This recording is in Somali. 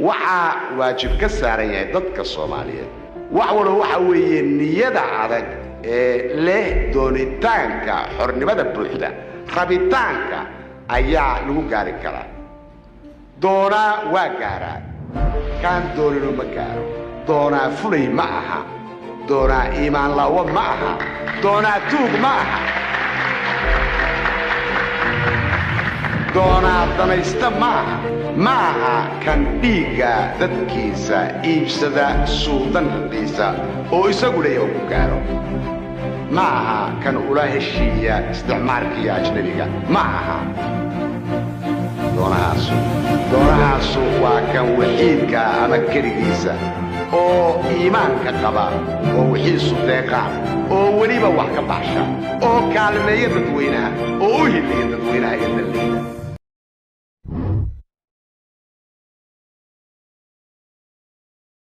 Waxaa waajib ka saaran yahay dadka Soomaaliyeed wax walba waxa weeye niyada adag ee leh doonitaanka xornimada buuxda, rabitaanka ayaa lagu gaari karaa. Doonaa waa gaaraa, kaan dooninu ma gaaro. Doonaa fulay ma aha, doonaa iimaan laawo ma aha, doonaa tuug ma aha, doonaa danaysta ma aha. Ma aha kan dhiigga dadkiisa iibsada suudan raqiisa oo isagu leeya ku gaaro. Ma aha kan ula heshiiya isticmaarka iyo ajnabiga. Ma aha doonahaasu. Doonahaasu waa kan waxiidka ama keligiisa oo iimaanka qaba oo wixiisu deeqaan oo weliba wax ka baxsha oo kaalmeeya dadweynaha oo u hiliya dadweynaha iyo dallayda.